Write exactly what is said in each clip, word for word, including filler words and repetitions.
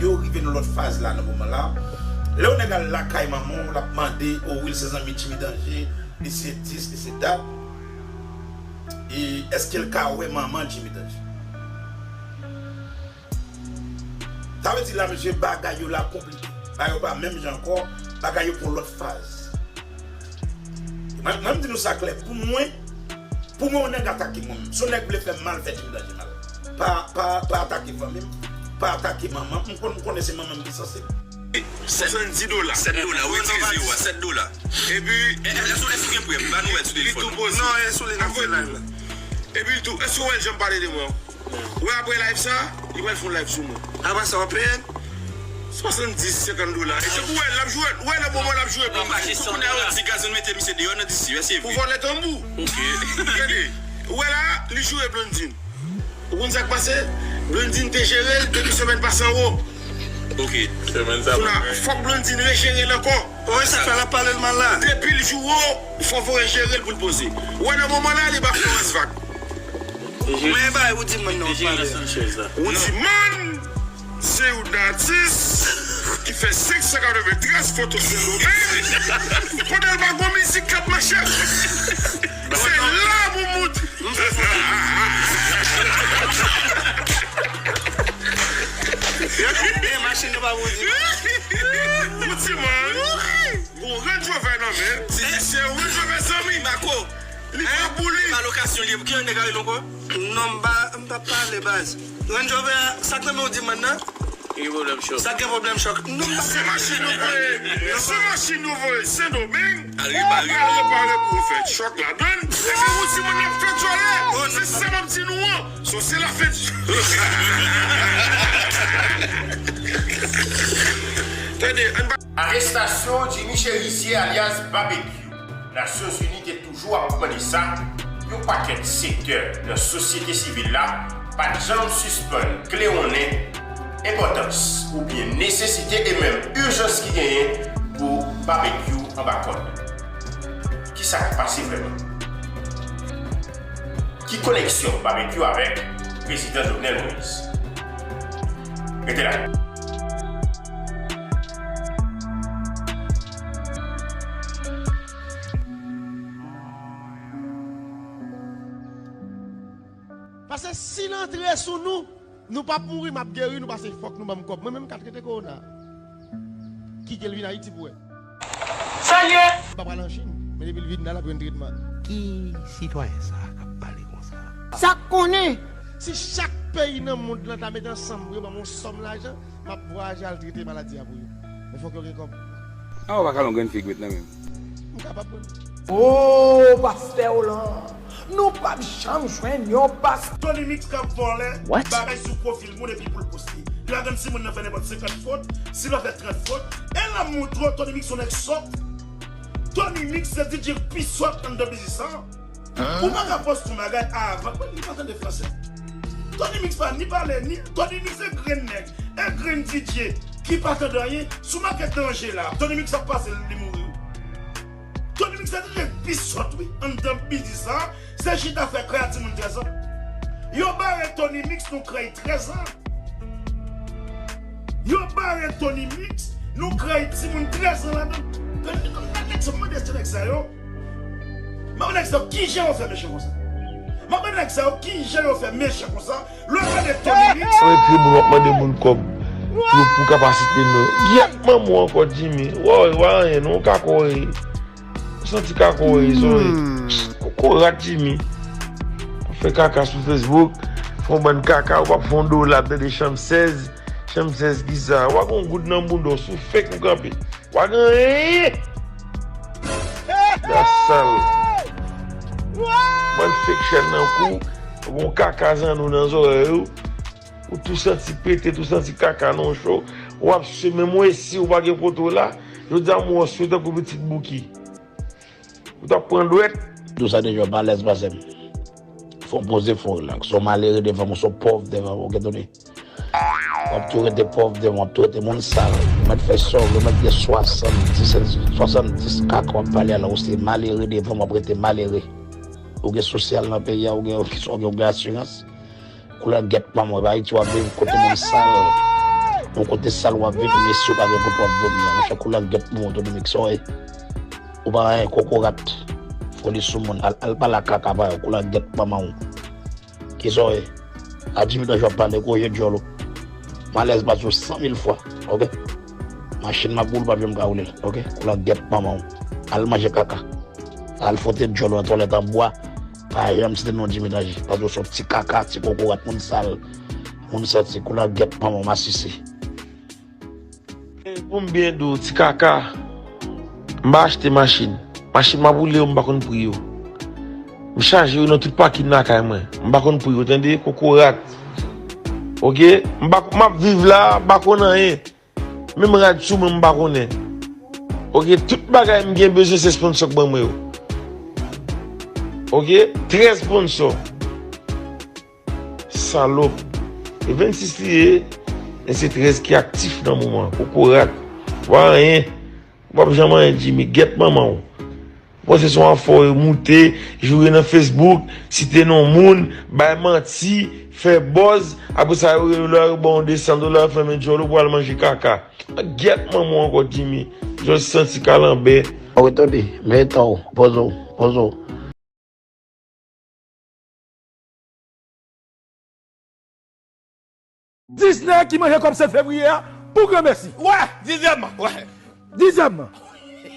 Yo rive nan lòt faz la nan moman la. Lè yon nèg al lakay manman w, l ap mande, o wi, l se zanmi Jimmy Danger, li se dis, li se dat. E èske l ka wè manman Jimmy Danger? Sa vle di la, mesye, bagay yo la konplike. Bagay yo pa menm jan ankò, bagay yo pran lòt faz. Mwen, mwen, m di nou sa klè, pou mwen, pou mwen, yon nèg atake mwen menm. Si yon nèg vle fè m mal, fè Jimmy Danger mal. Pa, pa, pa atake fanmi m, pa atake manman m. M konn, m konnen se manman m ki sansib. Sèt, swasanndiz dola. Sèt dola, wi, tire zewo a, sèt dola. Epi, e, e, èske, èske w gen prèv? Ba nou wè sou telefòn nan. Non, e sou li n ap fè live la. Epi tou, èske w wè l janm pale de mwen? Ou wè apre live sa, li pral fè yon live sou mwen. Apre sa, w ap peye l? Swasanndiz, senkant dola. E tankou w wè l ap joure, ou wè nan moman l ap joure blan. Kounye a yo di Gazon mete misye deyò nan D C, èske se vre? Pou vòlè tanbou. Ok. Tande, ou wè la, li joure Blondine. Ou konn sa k pase? Blondine te jere l depi semèn pase anwo. Ok. Semèn sa. Kounye a, fòk Blondine rejere l ankò. Wi, sa fè l ap pale l mal la. Depi l joure w, fò w rejere l pou l poze. Ou wè nan moman la, li ba Florence vag. Men bay Roody Man nan w ap pale. Roody Man se yon atis ki fè senk san katreventrèz foto Sendomeng. Pandan l pa gon mizik k ap mache. Se la pou mout. Men machin nan pa Roody Man. Roody Man. Gon Range Rover nan men. Di se yon Range Rover zanmi. Bako. Li pa pou li. Li pa lokasyon li ye. Pou ki yon nèg a rele ankò? Non, m pa, m pa pale baz. Range Rover a, sa k nan men w di m nan? Li gen pwoblèm chòk. Sa k gen pwoblèm chòk? Non, m pa. Se machin nou voye. Se machin nou voye Sendomeng. Al repare. Al repare pou yo fè chòk ladann. Epi ou di moun ap fè djòlè. Se sa m ap di nou an. So se la fèt. Tande, ann pa. Arestasyon Jimmy Chérisier alyas Babekyou. Nasyonzini te toujou ap mande sa, yon pakèt sektè nan sosyete sivil la pa t janm sispann klewonnen enpòtans oubyen nesesite e menm ijans ki genyen pou Babekyou anba kòd. Kisa k pase vrèman? Ki koneksyon Babekyou avèk Prezidan Jovenel Moïse? Rete la. Paske si l antre sou nou, nou p ap mouri, m ap geri nou, paske fòk nou ban m kòb. Mwen menm m ka trete kowona. Kite l vin Ayiti pou wè. Sa l ye? M pa pral an Chin, men depi l vin la, l ap jwenn tretman. Ki sitwayen sa a k ap pale konsa? Sa k konnen? Si chak peyi nan mond lan ta met ansanm pou yo ban m yon sòm lajan, m ap vwayaje al trete maladi a pou yo. Men fòk yo gen kòb. A, ou pa ka yon grenn fig met nan men m. M kapab konn. Oh, pastè Olan, nou p ap janm jwenn yon pastè. Tony Mix k ap vòlè bagay sou pwofil moun epi pou l poste. Li pa konn si moun nan fè nenpòt senkant fot, si l pa fè trant fot. E l ap montre w Tony Mix se yon nèg sòt. Tony Mix se D J k pi sòt anndan biznis sa. Ou pa ka poste yon bagay avan. Mwen, li pa tande fransè. Tony Mix pa ni pale, ni Tony Mix se grenn nèg, e grenn D J ki pa tande anyen. Sou makèt danje la, Tony Mix ap pase, li mouri wi. Tony Mix se D J pi sòt wi anndan biznis sa. Se chita fè kray a timoun trèz an. Yo bare Tony Mix yon kray trèz an. Yo bare Tony Mix, nou kray timoun trèz an ladan. Tony Mix, nèg sa, mande se nèg sa yo. Mande nèg sa yo, kijan yo fè mechan konsa? Mande nèg sa yo, kijan yo fè mechan konsa? Lè w gade Tony Mix. Mwen ekri moun, w ap mande moun kòb pou, pou kapasite nou. Gyèt manman w ankò, Jimmy. Wè, wè, anyen, non, w ka kòre. Ou santi kaka w ye, zòrèy. Kokorat Jimmy. Ou fè kaka sou Facebook, fè yon bann kaka, ou p ap fè yon dola tande chanm sèz, chanm sèz kisa? W a gen yon goud nan bounda w, sou fake ou kanpe. W a gen anyen. Nèg sal. Bann fake chèn nan kou, w gon kaka zanno nan zòrèy ou. Ou tou santi pete, tou santi kaka nan cho. W ap swe, menm w esi, ou pa gen kote w la. Jodi a m wè w swe tankou pitit bouki. Ou t ap pran dwèt. Dous a deja w pa alèz pase m. Fò w poze, fò w rilaks. Se yon malere devan m, se yon pòv devan m, oke, Tony? W ap tou rete pòv devan m, w ap tou rete moun sal. Ou mèt fè sa w vle, ou mèt gen swasanndis, swasanndis kaka w ap pale a la, ou se malere devan m, w ap rete malere. Ou gen sosyal nan peyi a, ou gen, ou gen, ou gen asirans. Koulè gèt manman w, Ayiti w ap viv, kote moun sal. Yon kote sal w ap viv, mesye w pa gen pou w ap vòmi a. Monchè, koulè gèt manman w, Tony Mix, sa w ye. Ou pa anyen, kokorat. Foli sou moun. Al, al pale ak kaka pa yo, koulè gèt manman w. Kisa w ye? A Jimmy Tanjou ap pale, koze djòl ou. M alèz pase w san mil fwa, oke? Machin m ap woule, w p ap janm ka woule l, oke? Koulè gèt manman w. Al manje kaka. Al fwote djòl ou nan twalèt an bwa. Pa janm site non Jimmy Tanjou. Pase w se yon ti kaka, ti kokorat, moun sal. Moun santi, koulè gèt manman w, masisi. E, pou m byen di w, ti kaka, m pa achte machin. Machin m ap woule yo, m pa konn pri yo. M chaje yo nan tout pakin lakay mwen. M pa konn pri yo, tande, kokorat. Oke? M pa, m ap viv la, m pa konn anyen. Menm rad sou mwen, m pa konnen. Oke? Tout bagay m gen bezwen, se sponsò k ban mwen yo. Oke? Trèz sponsò. Salòp. E vennsis li ye, men se trèz ki aktif nan moman. Kokorat. W pa anyen. W p ap janm anyen, Jimmy. Gèt manman w. Ou panse se yon afè w moute, joure nan Facebook, site non moun, bay manti, fè buzz, apre sa yo rele w, yo ba w de san dola, yo fèmen djòl ou pou al manje kaka. Gèt manman w ankò, Jimmy. Jòj santi kalanbè. Wi, Tony, men tan w, poze w, poze w. Dis nèg ki manje kòb sèt fevriye a pou granmèsi. Wè, dizyèm, wè. Dizyèm.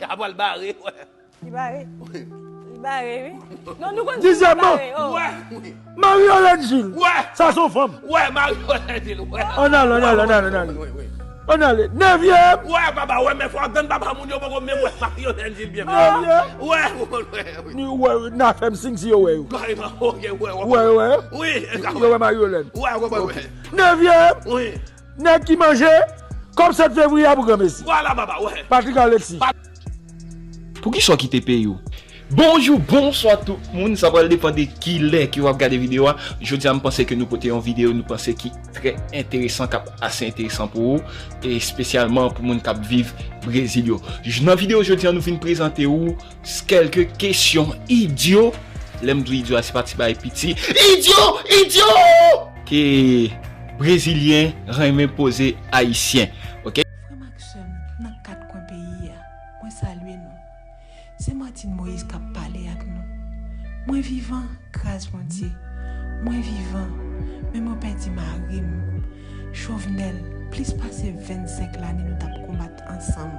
Apral bare, wè. Li bare. Li bare, wi. Non, nou konn si li bare. Oh. Wè. Marie Hélène Gilles. Wè. Sa se yon fanm. Wè, Marie Hélène Gilles, wè. Ann ale, ann ale, ann ale, ann ale. Ann ale. Nevyèm. Wè, papa, wè, men fò w tann papa moun yo poko menm wè Marie Hélène Gilles byen. Nevyèm. Wè, wè, wè. Ni wè, na fè m siy si yo wè yo. Wè, wè. Wi, yo wè Marie Hélène. Wè, wè, wè. Nevyèm. Wi. Nèg ki manje kòb sèt fevriye a pou granmesi. Vwala papa, wè. Patrick Alexis. Poukisa w kite peyi w? Bonjou, bonswa tout moun, sa pral depann de kilè ke w ap gade videyo a. Jodi a m panse ke nou pote yon videyo nou panse ki trè enteresan, k ap ase enteresan pou ou, e espesyalman pou moun k ap viv Brezil yo. Nan videyo jodi a nou vin prezante ou kèlke kesyon idyo. Lè m di w idyo a, se pa ti bagay piti. Idyo! Idyo! Ke Brezilyen renmen poze Ayisyen. Oke? Frè m ak sè m nan kat kwen peyi a, mwen salye nou. Se Martine Moïse k ap pale ak nou. Mwen vivan, gras Bondye. Mwen vivan, men mwen pèdi mari m. Jovenel, plis pase vennsenk lane nou t ap konbat ansanm.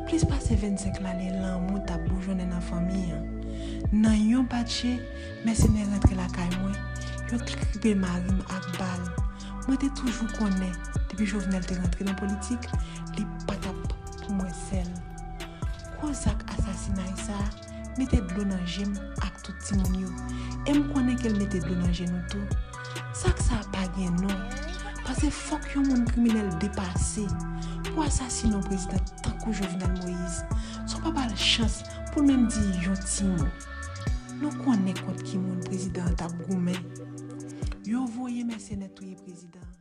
Plis pase vennsenk lane lanmou t ap boujonnen nan fanmi an. Nan yon batje, mèsenè rantre lakay mwen, yo kripe mari m ak bal. Mwen te toujou konnen, depi Jovenel te rantre nan politik, li pa t ap pou mwen sèl. Gwo zak asasinay sa a mete dlo nan je m ak tout timoun yo. E m konnen ke l mete dlo nan je nou tou. Zak sa a pa gen non. Paske fòk yon moun kriminèl depase pou asasine yon prezidan tankou Jovenel Moïse. Sa w pa ba l chans pou l menm di yon ti mo. Nou konnen kont ki moun prezidan an t ap goumen. Yo voye mèsenè touye prezidan an.